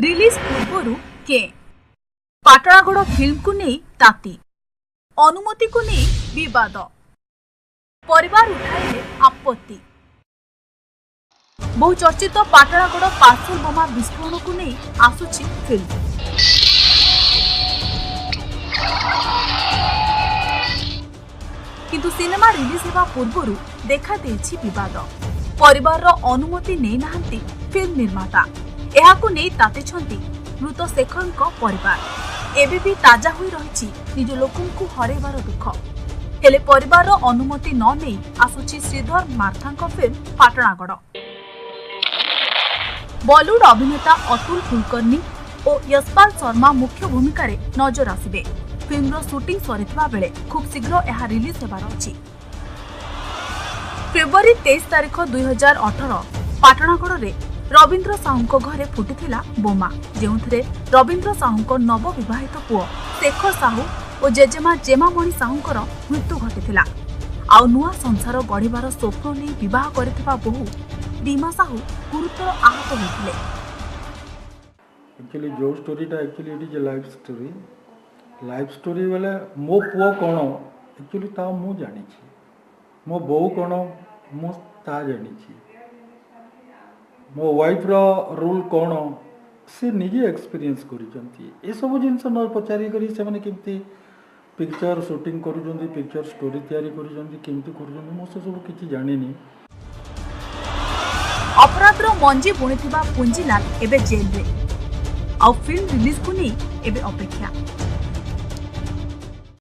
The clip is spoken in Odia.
ରିଲିଜ୍ ପୂର୍ବରୁ କେ ପାଟଣାଗଡ଼ ଫିଲ୍ମକୁ ନେଇ ତାତି, ଅନୁମତିକୁ ନେଇ ବିବାଦ, ପରିବାର ଉଠାଇଲେ ଆପତ୍ତି। ବହୁ ଚର୍ଚ୍ଚିତ ପାଟଣାଗଡ଼ ପାର୍ସଲ ବୋମା ବିସ୍ଫୋରଣକୁ ନେଇ ଆସୁଛି ଫିଲ୍ମ। କିନ୍ତୁ ସିନେମା ରିଲିଜ୍ ହେବା ପୂର୍ବରୁ ଦେଖାଦେଇଛି ବିବାଦ। ପରିବାରର ଅନୁମତି ନେଇନାହାନ୍ତି ଫିଲ୍ମ ନିର୍ମାତା। ଏହାକୁ ନେଇ ତାତିଛନ୍ତି ମୃତ ଶେଖରଙ୍କ ପରିବାର। ଏବେ ବି ତାଜା ହୋଇ ରହିଛି ନିଜ ଲୋକଙ୍କୁ ହରାଇବାର ଦୁଃଖ। ହେଲେ ପରିବାରର ଅନୁମତି ନ ନେଇ ଆସୁଛି ଶ୍ରୀଧର ମାର୍ଥାଙ୍କ ଫିଲ୍ମ ପାଟଣାଗଡ଼। ବଲିଉଡ୍ ଅଭିନେତା ଅତୁଲ କୁଲକର୍ଣ୍ଣି ଓ ୟଶପାଲ ଶର୍ମା ମୁଖ୍ୟ ଭୂମିକାରେ ନଜର ଆସିବେ। ଫିଲ୍ମର ସୁଟିଂ ସରିଥିବା ବେଳେ ଖୁବ୍ ଶୀଘ୍ର ଏହା ରିଲିଜ୍ ହେବାର ଅଛି। ଫେବୃଆରୀ 23 ତାରିଖ 2018 ପାଟଣାଗଡ଼ରେ ରବୀନ୍ଦ୍ର ସାହୁଙ୍କ ଘରେ ଫୁଟିଥିଲା ବୋମା, ଯେଉଁଥିରେ ରବୀନ୍ଦ୍ର ସାହୁଙ୍କ ନବବିବାହିତ ପୁଅ ଶେଖର ସାହୁ ଓ ଜେଜେମା ଜେମାମଣି ସାହୁଙ୍କର ମୃତ୍ୟୁ ଘଟିଥିଲା। ଆଉ ନୂଆ ସଂସାର ଗଢ଼ିବାର ସ୍ୱପ୍ନ ନେଇ ବିବାହ କରିଥିବା ବୋହୂ ରୀମା ସାହୁ ଗୁରୁତର ଆହତ ହୋଇଥିଲେ। ଆକ୍ଚୁଆଲି ଯେଉଁ ଷ୍ଟୋରିଟା, actually it is a life story. Life story ବୋଲେ ମୋ ପୁଅ କ'ଣ, ଆକ୍ଚୁଆଲି ତା ମୁଁ ଜାଣିଛି। ମୋ ବୋଉ କ'ଣ, ମୁଁ ତାହା ଜାଣିଛି। ମୋ ୱାଇଫ୍ର ରୋଲ୍ କ'ଣ, ସେ ନିଜେ ଏକ୍ସପିରିଏନ୍ସ କରିଛନ୍ତି। ଏସବୁ ଜିନିଷ ନ ପଚାରି କରି ସେମାନେ କେମିତି ପିକ୍ଚର ସୁଟିଂ କରୁଛନ୍ତି, ପିକ୍ଚର ଷ୍ଟୋରି ତିଆରି କରୁଛନ୍ତି, କେମିତି କରୁଛନ୍ତି, ମୁଁ ସେସବୁ କିଛି ଜାଣିନି। ଅପରାଧର ମଞ୍ଜି ବୁଣିଥିବା ପୁଞ୍ଜିଲାଲ ଏବେ ଜେଲରେ, ଆଉ ଫିଲ୍ମ ରିଲିଜକୁ ନେଇ ଏବେ ଅପେକ୍ଷା।